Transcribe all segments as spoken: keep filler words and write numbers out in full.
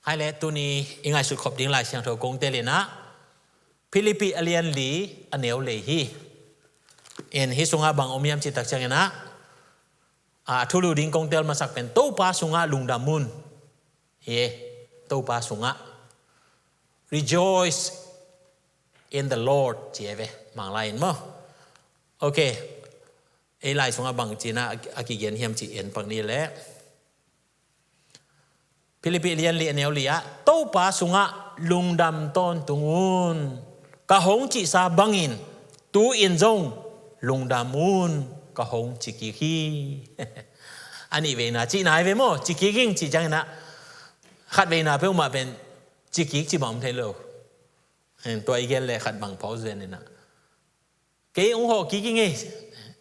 Hai le tuni i ngaihsut khop ding Lai Siangtho kong tel in ah, Philippi a lian li a neu li hi. In hih sungah bang om hiam cih tak ciangin ah, a thulu ding kong tel masak pen Topa sungah lungdam un. Hi, Topa sungah. Rejoice in the Lord, ci e ve, Manglai in maw. Ok. Ei Lai sungah bang ci in ah a kigen hiam cih en pak ni leh. Philippi lian li a neu li ah, Topa sungah lungdam tawntung un. Ka hong cihsa bangin tu-in zong lungdam un, ka hong ci kik hi. A nih veina cihna hi ve maw, ci kik ing cih ciangin ah, khat veina peuhmah pen ci kik ci bang om thei lo. Tua i gen leh khat bang phawk zen in ah, kei hong hawh kik ing ei.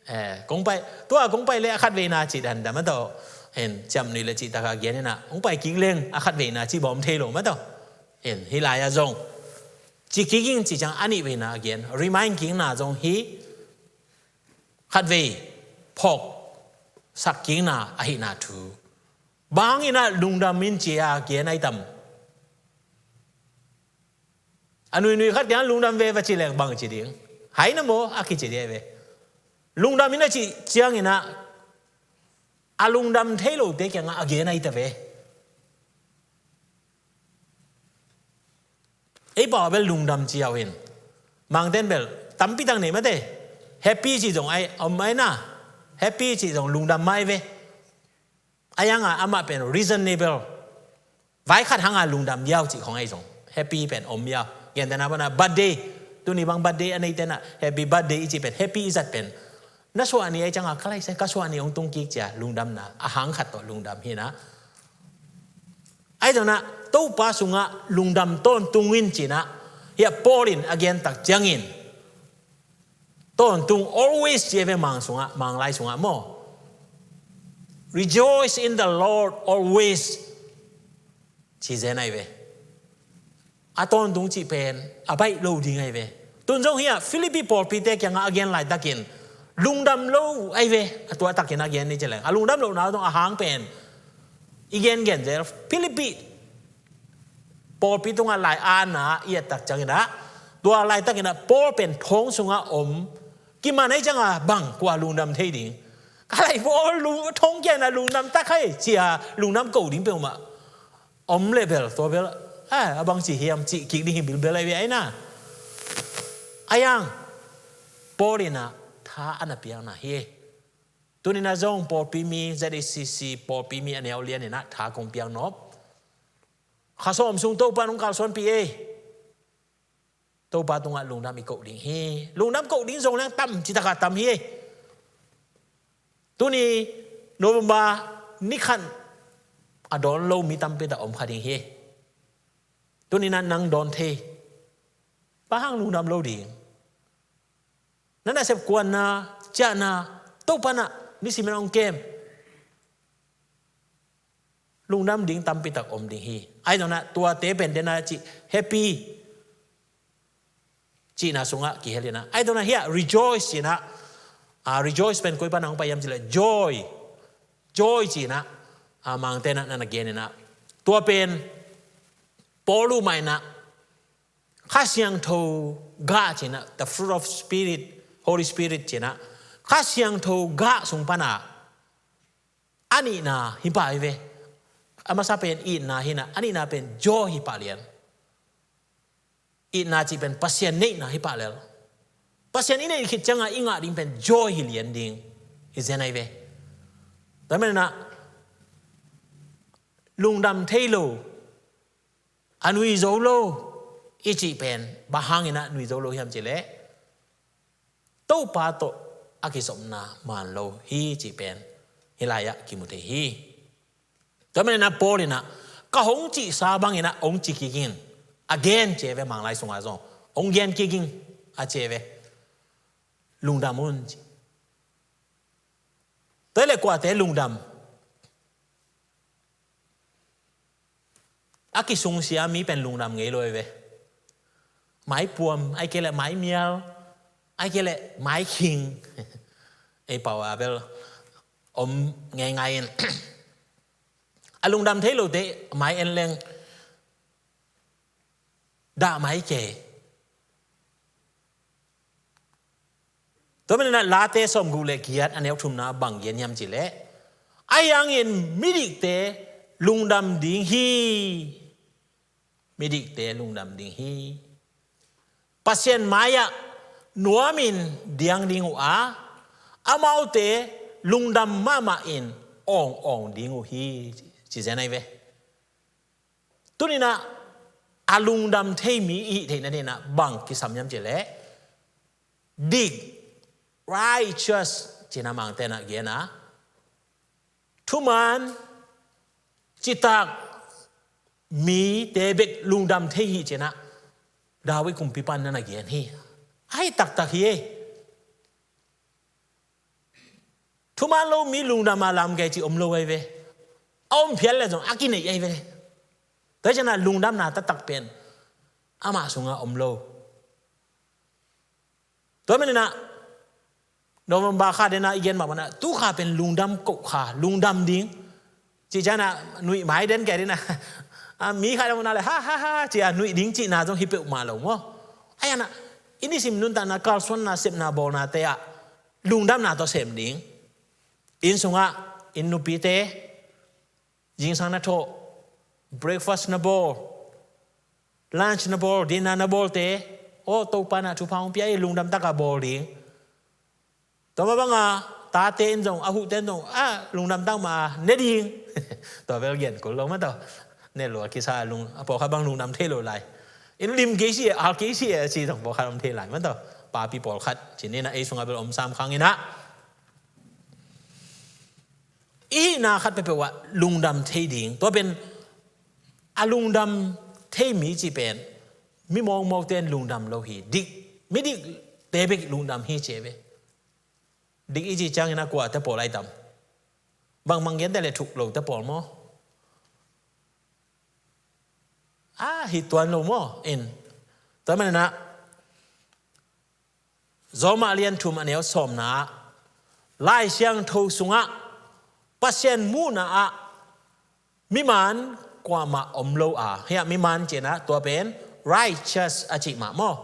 Eh, kong pai, tua kong pai leh a khat veina cih dan dah mah tawh. Hen, ciamnuih leh cih tak a gen in ah, hong pai kik leng a khat veina cih bang om thei lo mah tawh. Hen, hih lai ah zong ci kik ing cih ciang a nih veina a gen, remind kikna zong hi. Khat vei phawksak kikna ahihna thu. Bang hang in ah lungdam in ci a gen ai tam. A nuinui khat kiang lungdam ve va ci leng bang ci ding? Hai na maw, a kici ding ai ve. Lungdam in a cih ciangin ah, a lungdam thei lote kiangah a gen ai ta ve. Ei pau a bel lungdam ci au in. Mangten bel tampi tak nei mate. Happy cih zong ai om ai na. Happy cih zong lungdam mai ve. A yang a amah pen reasonable. Vai khat hang a lungdam diau cih khong ai zong. Happy pen om diau. Gentehna bana birthday. Tuni bang birthday a neite na happy birthday i cih pen, happy i zat pen, na suah ni ai ciang a ka lai sai, ka suah ni hong tung kik ci a lungdamna. A hang khat tawh lungdam hi na. Ai zong na, Topa sungah lungdam tawntung in ci na. Hih a Paul in a gen tak ciangin tawntung, always ci e ve Mang sungah, Manglai sungah maw. Rejoice in the Lord always, ci zen ai ve. A tawntung cih pen a baih lo ding ai ve. Tun zong hi a Philippi pawlpite kiangah a gen laitakin lungdam lo ai ve. A tua takin a gen ni ci leng, a lungdam lohna zong a hang pen i gengen zel. Philippi pawlpi tungah lai-atna i et tak ciangin ah, tua laitakin ah Paul pen thong sungah om, kiman ai ciangah bang kua lungdam thei ding? Ka lai Paul lung, thong kiangah lungdam tak hai ci a lungdam ko ding peuhmah om leh bel, tua bel, a, a bang ci hiam cih kik ding hi bilbel ai ve ai na. A yang Paul in ah tha a na piakna hi. Tuni na zong pawlpi mi, Z A C C pawlpi mi a neu lian in ah tha kong piak nop. Kha sawm sung Topa nong kalsuanpih ei. Topa tungah lungdam i koh ding hi. Lungdam koh ding zong leng tam, citak a tam hi. Tuni November ni khat a dawn lo mi tampi tak om kha ding hi. Tuni na nang dawn thei. Bang hang lungdam lo ding? Na nasep kuanna, ciahna, Topa na nisimin hong kem. Lungdam ding tampi tak om ding hi. Ai zong na tuate pen den a cih happy cihna sungah kihel in ah. Ai zong na hi a rejoice cih na. A, rejoice pen koi pan a hong pai hiam cih leh joy. Joy cih na. A, Mangte na na gen in ah. Tua pen Paul uh mah in ah Kha Siangtho gah cih na, the fruit of Spirit, Holy Spirit cih na. Kha Siangtho gah sung pan a a nihna hi pah hi ve. A masa pen itna hi na, a nihna pen joy hi pah lian. Itna cih pen Pasian neihna hi pah lel. Pasian i neih khit ciangah i ngah ding pen joy hi lian ding. Hi zen ai ve. Tua manin ah lungdam thei lo, a nui zo lo i cih pen bang hangin ah nui zo lo hiam cih leh Topa tawh a kizopna man lo hi cih pen hih lai-ah kimu thei hi. Tua manin ah Paul in ah ka hong cihsa bangin ah hong ci kik in, a gen ci e ve, Manglai sungah zong hong gen kik in a ci e ve. Lungdam un ci. Tua hi leh kuate lungdam? A kisungsia mi pen lungdam ngei lo hi ve. Maipuam, ai kei leh maimial, ai kei leh maikhing. Ei pau a bel om ngeingai in. A lungdam thei lote mai en leng dah mai kei. Tua manin ah Late sawmguk le giat a neu thumna bang gen hiam cih leh, ahi hangin midikte lungdam ding hi. Midikte lungdam ding hi. Pasian mai-ah nuamin diang ding uh a, amaute lungdam mahmah in awng awng ding uh hi, ci zen ahi ve. Tuninah a lungdam thei mi i hih theihna dinah bang kisam hiam cih leh, dik, righteous, cina mangte na gen a, thuman, citak mite bek lungdam thei hi cinah David kumpipa in na na gen hi. Ahi taktak hi ei. Thuman lo mi lungdam a lam kei cih om lo ahi ve. A om phial le zong a kineih ahi ve. Tua hi cinah lungdamna taktak pen amah sungah om lo. Tua maninah November kha denah i gen mah banah tu kha pen lungdam koh kha, lungdam ding. Cih cianah nuih mai den kei dinah a mi kha dong na le ha ha ha cia nuih ding cihna zong hi peuhmah lo maw? Aianah i nisim nuntakna kalsuanna sepna bawlnate ah lungdamna tawh sem ding. Inn sungah inn nupite zingsang na thawh, breakfast na bawl, lunch na bawl, dinner na bawlte, aw Topa na thupha hong pia ei, lungdam takah bawl ding. Tua mah banga tate in zong a huhte in zong a lungdam tak mah a ne ding. Tua bel gen kul lo mah tawh. Ne lua kisa lung a pawlkhat bang lungdam thei lo lai. In lim kei si e, al kei si e a ci zong pawlkhat om thei lai mah tawh. Papi pawlkhat ci ninah ei sungah bel om sam khang inah i hihna khat peuhpeuh ah lungdam thei ding. Tua pen a lungdam thei mi cih pen mi mawkmawkte in lungdam lo hi. Dik, midikte bek lungdam hi ci ve. Dik i cih ciangin a kuate pawl ai tam? Bangmang gente le thuk lote pawl maw? A hi tuan lo maw? In tua maninah Rom a lian thum a neu sawmna ah Lai Siangtho sungah Pasian muhna ah miman kuamah om lo a, hiah miman cinah tua pen righteous a cih mah maw?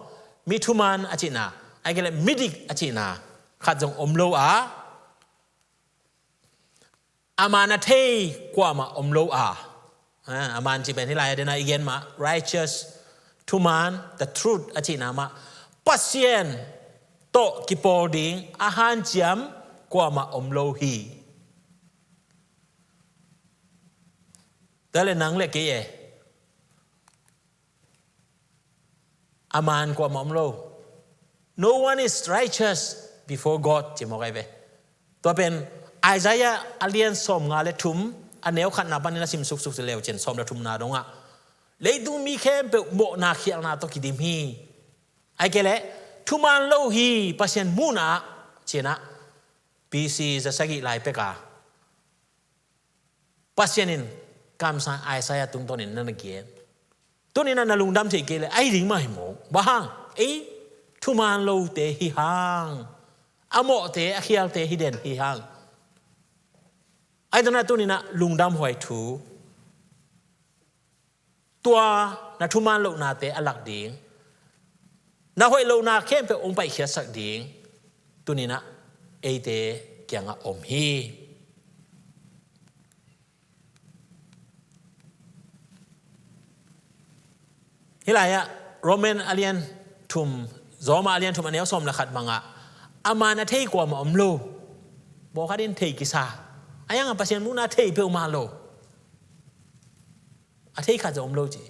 Mi thuman a cihna, a hi kei leh midik a cihna khat zong om lo a, a man a thei kuamah om lo a. A man cih pen hih lai-ah dena i gen mah righteous, thuman, the truth a cihna mah Pasian tawh kipawl ding a hanciam kuamah om lo hi. Tua le nang le kei e, a man kuamah om lo. No one is righteous before God, ci mawk ai ve. Tua pen Isaiah a lian sawmnga le thum a neu khatna panin a sim suksuk leu cin sawm le thumna dongah leitung mi khempeuh mawhna khialhna tawh kidim hi. Ai kei leh thuman lo hi Pasian muhna ah cinah B C za sagih lai peka Pasian in kamsang Isaiah tungtawnin na na gen. Tuninah na lungdam theih kei le ahi ding mah hi maw? Bang hang? Ei thuman lote hi hang, a mawhte a khialte hi den hi hang. Ahi tunah tuninah lungdam huai thu, tua na thuman lohnate a lak ding, na hoih lohna khempeuh hong paihkhiatsak ding tuninah eite kiangah om hi. Hih lai-ah Roman a lian thum, Roma a lian thum a neu sawm le khat bangah a man a thei kuamah om lo. Pawlkhat in thei kisa, a hiangah Pasian muhna thei peuhmah lo. A thei khat zong om lo ci.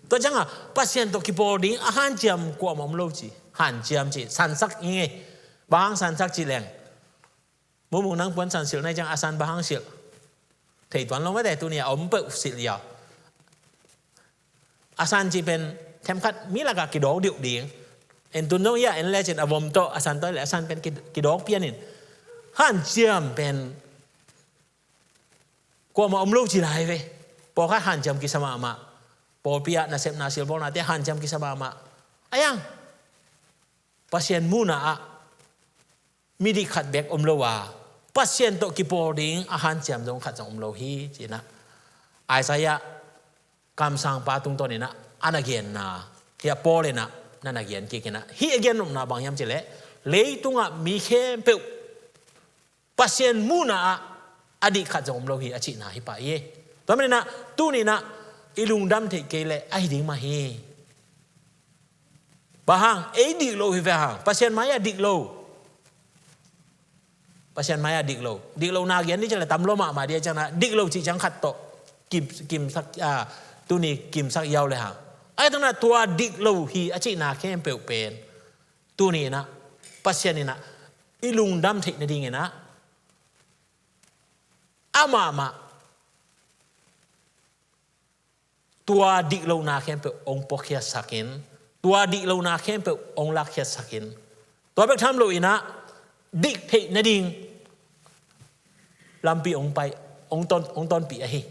Tua ciangah Pasian tawh kipawl ding a hanciam kuamah om lo ci. Hanciam ci, sansak hi ngei. Bang hang sansak ci leng, mumung nang puan san silh na hi ciang a san bang hang silh? Thei tuan lo mate, tuni a om peuh silh liau. A san cih pen themkhat mi lakah kidawk diuh ding. En tun zong hi-ah en lecin a vom tawh a san tawh le a san pen ki-, kidawk pianin hanciam pen kuamah om lo ci lai ve. Pawlkhat hanciam kisa mahmah. Pawlpi ah nasepna silbawlnate hanciam kisa mahmah. A hiang Pasian muhna ah midik khat bek om lo a, Pasian tawh kipawl ding a hanciam zong khat zong om lo hi cinah Isaiah kamsangpa tungtawninah a na genna Hih a Paul in ah na na gen kik in ah, hih a gen nopna bang hiam cih leh, leitungah mi khempeuh Pasian muhna ah a dik khat zong om lo hi a cihna hi pah hi. Tua manin ah tuni in ah i lungdam theih kei leh a hi ding mah hi. Bang hang, ei dik lo hi ve hang, Pasian mai-ah dik lo. Pasian mai-ah dik lo. Dik lo na gen ding cih leh tam lo mahmah ding a, ciang na dik lo cih ciang khat tawh kim, kimsak, ah, tuni kimsak yau le hang. Ahi zongin ah tua dik lo hi a cihna khempeuh pen tuni in ah Pasian in ah i lungdam theih nadingin ah amah mah tua dik lohna khempeuh hong puakkhiatsak in, tua dik lohna khempeuh hong lakkhiatsak in, tua bek tham loin ah dik theih nading lampi hong pai, hong ton, hong tonpih ahi.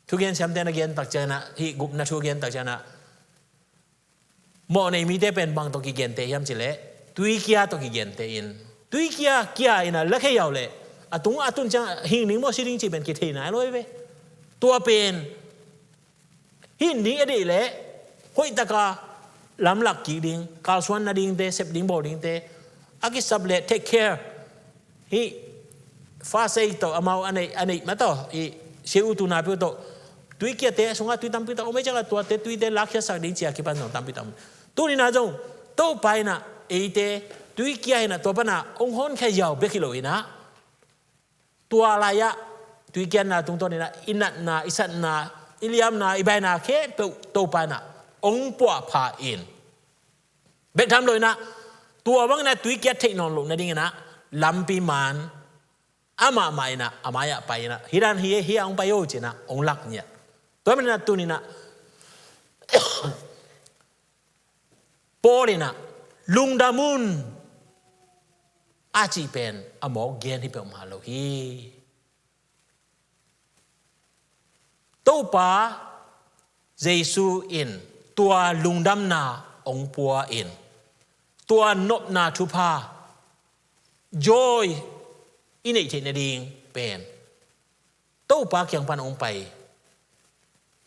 Thugen siamte na gen tak ciangin ah, hih gupna thu gen tak ciangin ah, mawhnei mite pen bang tawh kigente hiam cih leh, tuikia tawh kigente in. Tuikia kia in ah lakhia uh leh a tung a tun ciang hing ding maw si ding cih pen kithei nai lo hi ve. Tua pen hing ding a deih leh hoih taka lamlak kik ding, kalsuan nadingte, sep ding bawl dingte a kisap leh take care. Hih first aid tawh amau a neih, a neih mah tawh, hih siu tu napi uh tawh, tuikiate sungah tui tampi tak om ahih ciangin tuate tuite lakkhiatsak ding ci-a kipan zong tampi tak om. Tuni in ah zong Topa in ah eite tuikia in ah tua pan ah hong honkhia ziau bek hi lo in ah, tua lai-ah tuikiatna tungtawn in ah i natna, i satna, i liamna, i baina khempeuh Topa in ah hong puahpha in, bek tham loin ah tua bangin ah tuikiat theih nawn loh nadingin ah lampi man amah mah in ah a mai-ah pai in ah, hih dan hi, hih ah hong pai o ci-in ah hong lak ngiat. Tua manin ah tuni in ah Paul in ah lungdam un a cih pen a mawk gen hi peuhmah lo hi. Topa Jesu in tua lungdamna hong pua in, tua nopna thupha, joy i neih theih nading pen Topa kiang pan hong pai,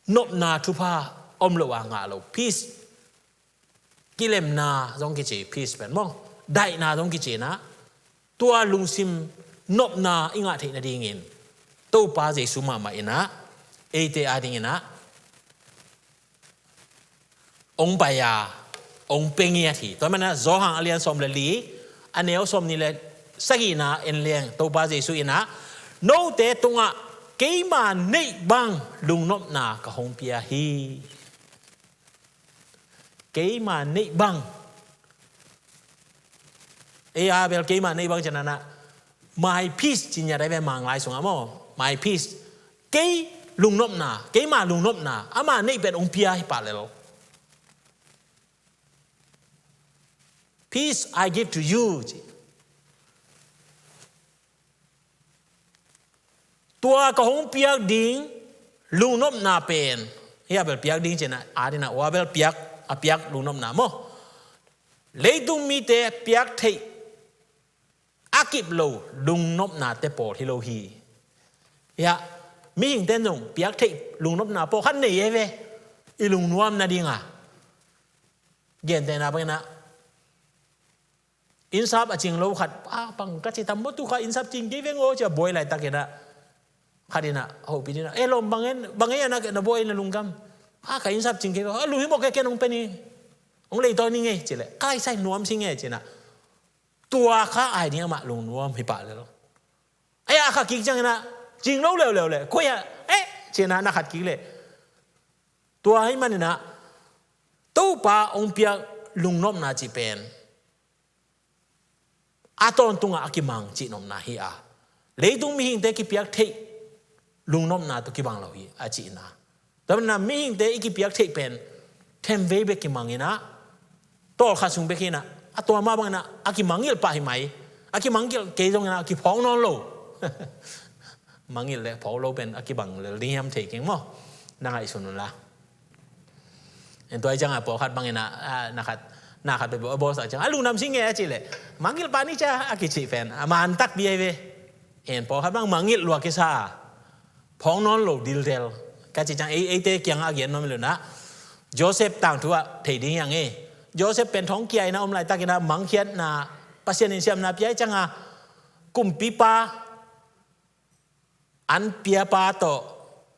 nopna thupha om lo a ngah lo, peace, kilemna zong kici, peace pen maw, daihna zong kici in ah, tua lungsim nopna i ngah theih nadingin Topa Jesu mahmah in ah eite adingin ah hong pai a, hong pia ngiat hi. Tua manin ah Johan a lian sawm le li, a neu sawm nih le sagihna en leng, Topa Jesu in ah, note tungah keima neih bang lungnopna ka hong pia hi. Keima neih bang. Ei a bel keima neih bang ci-in ah, my peace ci ngiat ahi ve, Manglai sungah maw, my peace. Kei lungnopna, keima lungnopna, ama neih pen hong pia hi pah lel. Peace I give to you ci. Tua ka hong piak ding lungnopna pen, hih a bel piak ding ci-in ah, a ding ah, ua bel piak, a piak lungnopna maw. Leitung mite piak theih a kip lo lungnopnate pawl hi lo hi. Hih ah, mihingte in zong piak theih lungnopna pawlkhat nei hi ve. I lungnuam nading a. Gentehna bangin ah, innsap a cing lo khat, a, bang ka ci tam maw, tu kha innsap cing kei veng aw ci-a buai laitakin ah, khat in ah, hopih in ah, e lawm, bang e, bang e a na, na buai na lungkam? A, ka innsap cing kei veng aw, a, lunghimawh kei, ken hong pia ning, hong leitawi ning e ci leh, ka laisai nuam sing e ci-in ah, tua kha a hi ding amah lungnuam hi pah lel. Ei a kha kik ciangin ah, cing lo leuleu leh, koi ah, eh, ci-in ah na khat kik leh. Tua ahih manin ah, Topa hong piak lungnopna cih pen a tawntungah a kimang cihnopna hi a, leitung mihingte kipiak theih lungnopna tawh kibang lo hi a cihna. Tua manin ah mihingte i kipiak theih pen themvei bek kimang in ah, tawlkhat sung bek hi in ah, a tua mah bangin ah a kimangngilh pah hi mai. A kimangngilh kei zongin ah a kiphawk nawn lo. Mangngilh le phawk lo pen a kibang lel ding hiam thei keng maw. Na ngaihsun un la. En tua hi ciangin pawlkhat bangin ah, a, na khat, na khat peuhpeuh a bawlsak ciangin, a, lungnuam sing e a cih leh, mangngilh pah ni cia a kicih pen a man takpi ahi ve. En pawlkhat bang mangngilh lua kisa, phawk nawn lo dildel. Ka cih ciang ei, eite kiangah a gen nuam hi lo in ah, Joseph tangthu ah thei ding hi hang e. Joseph pen thongkia in a om laitakin a mangkhiatna, Pasian in siamna pia ahih ciangin a kumpipa, an piapa tawh,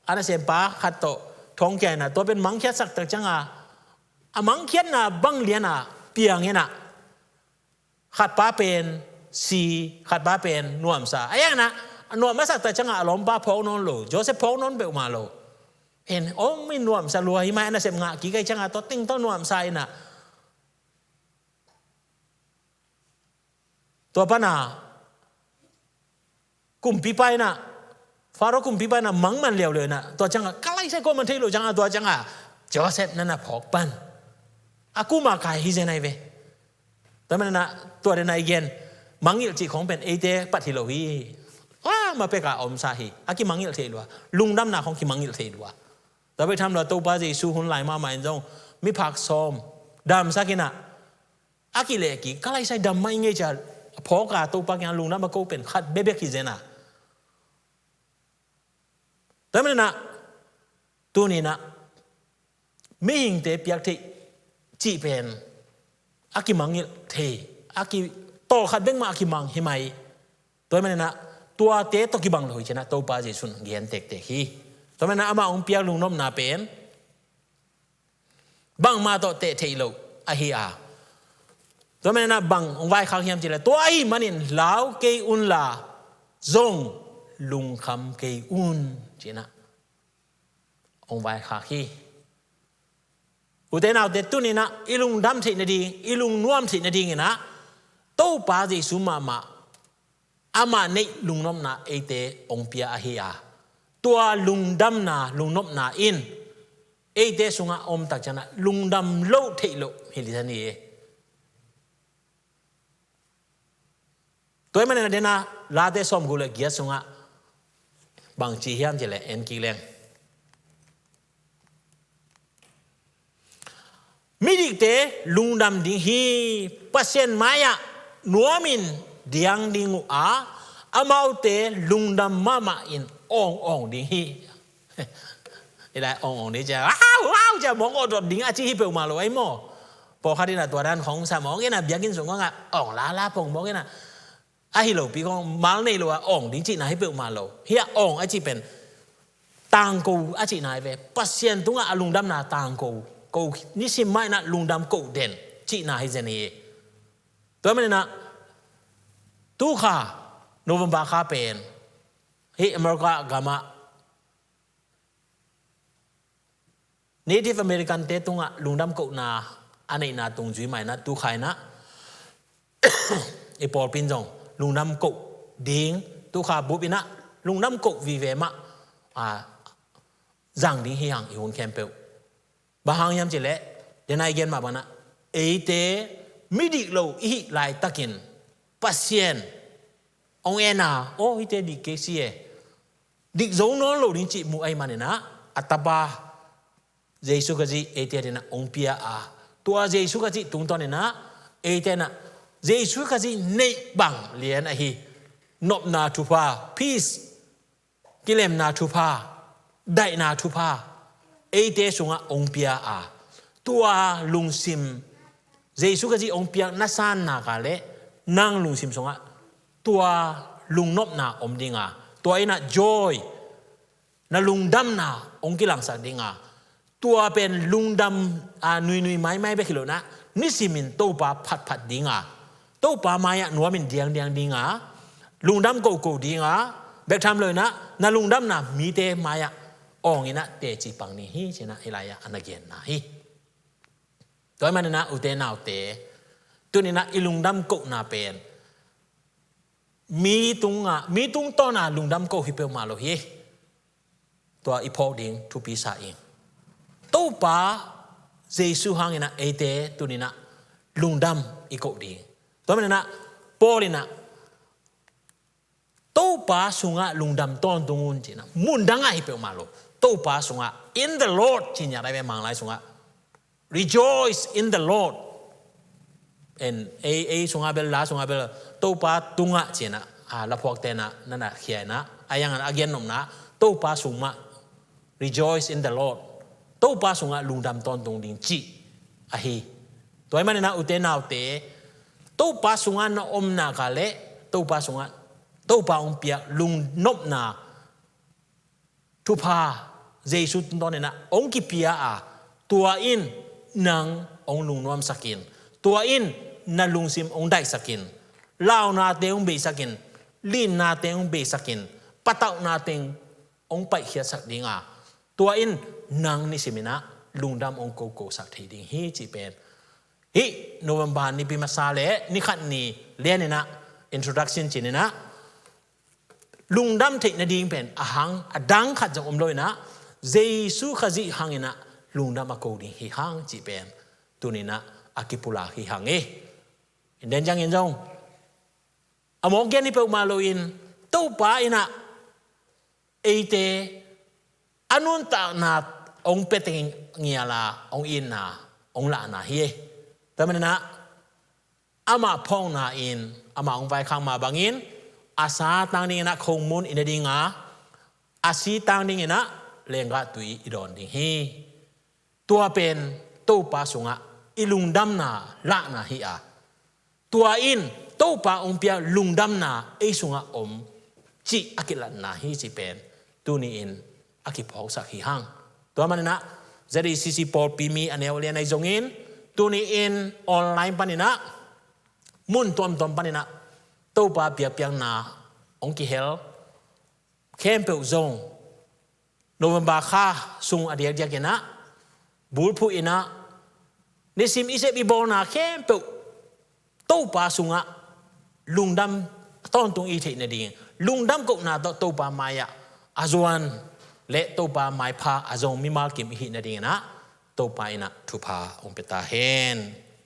an a sempa khat tawh thongkia in a, tua pen mangkhiatsak tak ciangin a, a mangkhiatna bang lian a piang in a, khatpa pen si, khatpa pen nuamsa. Ahih hangin a, a nuam a sak tak ciangin a, a lawmpa phawk nawn lo, Joseph phawk nawn peuhmah lo. En, om in nuamsa lua hi mai, a nasep ngah kik ahih ciangin a, tua teng tawh nuamsa in a. Tua pan a, kumpipa in a, Faro kumpipa in a mang man leuleu in a, tua ciangin a, ka laisai kuaman thei lo ciangin a, tua ciangin a, Joseph na na phawk pan. A kum a kai hi zen ahi ve. Tua manin a, tua den a i gen, mangngilh cih khong pen eite pat hi lo hi. Amah pek a omsa hi, a kimangngilh thei lua. Lungdamna khong kimangngilh thei lua. Tua bek tham lo a Topa Jesu hun lai mahmah in zong, miphak sawm damsak in a, a kilehkik, ka laisai dam mah ing ei ci a, a phawk a Topa kiang lungdam a ko pen khat bekbek hi zen a. Tua manin a, tuni in a, mihingte piak theih cih pen a kimangngilh thei, a ki, tawlkhat bek mah a kimang hi mai. Tua manin a, tuate tawh kibang lo hi ci in a Topa Jesu in gen tektek hi. Tua manin a, amah hong piak lungnopna pen bangmah tawh teh theih loh ahi a. Tua manin a, bang hong vaikhak hiam cih leh, tua ahih manin lau kei un la, zong lungkham kei un, ci in a hong vaikhak hi. Ute naute, tuni in a i lungdam theih nading, i lungnuam theih nading in a, Topa Jesu mahmah, amah neih lungnopna eite hong pia ahi a. Tua lungdamna, lungnopna in eite sungah om tak ciangin a, lungdam loh theih loh hi lian hi. Tua ahih manin a, den a Late sawmguk le giat sungah bang ci hiam cih leh, en kik leng. Midikte lungdam ding hi, Pasian mai-ah nuamin diang ding uh a, amaute lungdam mahmah in awngawng ding hi. I lai awngawng ding ci a, au, au, ci a, mawk awdot ding a ci hi peuhmah lo ahi maw. Pawlkhat in a tua dan khong sa mawk in a, biakinn sung khong a awng lala pong mawk in a, ahi lopi khong mal nei lo a awng ding cihna hi peuhmah lo. Hih a awng a cih pen tangko a cihna hi ve. Pasian tungah a lungdamna tangko, ko nisim mah in a lungdam ko den cihna hi zen hi. Tua manin a, tu kha November kha pen hih America gamah Native American-te tungah lungdam kohna a neihna tung zui mah in a, tu kha in a i pawlpi in zong lungdam koh ding, tu kha bup in a lungdam koh vive mah, a, zang ding hi hang i hun khempeuh. Bang hang hiam cih leh, den a i gen mah bang in a, eite midik lo i hih laitakin Pasian hong en a, aw, hihte dik kei si e, dik zo nawn lo ding cih mu ahih manin a, a tapa Jesu Khazih eite adingin a hong pia a, tua Jesu Khazih tungtawn in a, eite in a Jesu Khazih neih bang lian ahi nopna thupha, peace, kilemna thupha, daihna thupha eite sungah hong pia a, tua lungsim, Jesu Khazih hong piak na san nak a le nang lungsim sungah tua lungnopna om ding a, tua in a joy, na lungdamna hong kilangsak ding a, tua pen lungdam, a, nuinui maimai bek hi lo in a, nisimin Topa phatphat ding a, Topa mai-ah nuamin diangdiang ding a, lungdam koko ding a, bek tham lo in a, na lungdamna mite mai-ah awng in a teci pang ni hi, ci in a hih lai-ah a na genna hi. Tua ahih manin a, ute naute, tuni in a i lungdam kohna pen mi tungah, mi tungtawn a lungdam ko hi peuhmah lo hi. Tua i phawk ding thupi sa ing. Topa Jesu hangin a eite tuni in a lungdam i koh ding. Tua manin a Paul in a Topa sungah lungdam tawntung un, ci in a, mun dang ah hi peuhmah lo. Topa sungah, in the Lord, ci in a, Manglai sungah, rejoice in the Lord. En, ei, ei sungah bel, la sungah bel, Topa tungah, ci in a, a, laphuakte in a, na na khia in a, a yang a gen nopna, Topa sung mah, rejoice in the Lord. Topa sungah lungdam tawntung ding cih ahi. Tua ahih manin ah ute naute, Topa sungah na om nak leh Topa sungah, Topa hong piak lungnopna thupha Jesu tungtawnin ah hong kipia a, tua in nang hong lungnuamsak in, tua in na lungsim hong daihsak in, launate hong beisak in, linnate hong beisak in, patauhnate hong paihkhiatsak ding a, tua in nang nisimin ah lungdam hong kokosak thei ding hi cih pen hih November nipi masa leh ni khat ni lianin ah introduction ci-in ah lungdam theih nading pen a hang a dang khat zong om lo in ah, Jesu Khazih hangin ah lungdam a ko ding hi hang cih pen tuni-in ah a kipulak hi hang hi. In den ciangin zong a mawk gen hi peuhmah loin, Topa in ah eite a nuntakna hong pia teng ngial a hong itna hong lahna hi. Tua manin ah amah phawkna in amah hong vaikhak mah bangin, a sa tang dingin ah khomun i ne ding a, a si tang dingin ah lenggah tui i dawn ding hi. Tua pen Topa sungah i lungdamna lahna hi a, tua in Topa hong pia lungdamna ei sungah om cih a kilatna hi cih pen tuni-in a kiphawksak hi hang. Tua manin ah Z A C C pawlpi mi a neu a lian ahi zongin, tuni-in online panin ah, mun tuamtuam panin ah Topa biakpiakna hong kihel khempeuh zong November kha sung a diakdiakin ah bulphuh in ah, nisim i sep i bawlna khempeuh Topa sungah lungdam tawntung i theih nading, lungdam kohna tawh Topa mai-ah a zuan leh Topa maipha a zong mimal kim i hih nadingin ah Topa in ah thupha hong pia ta hen.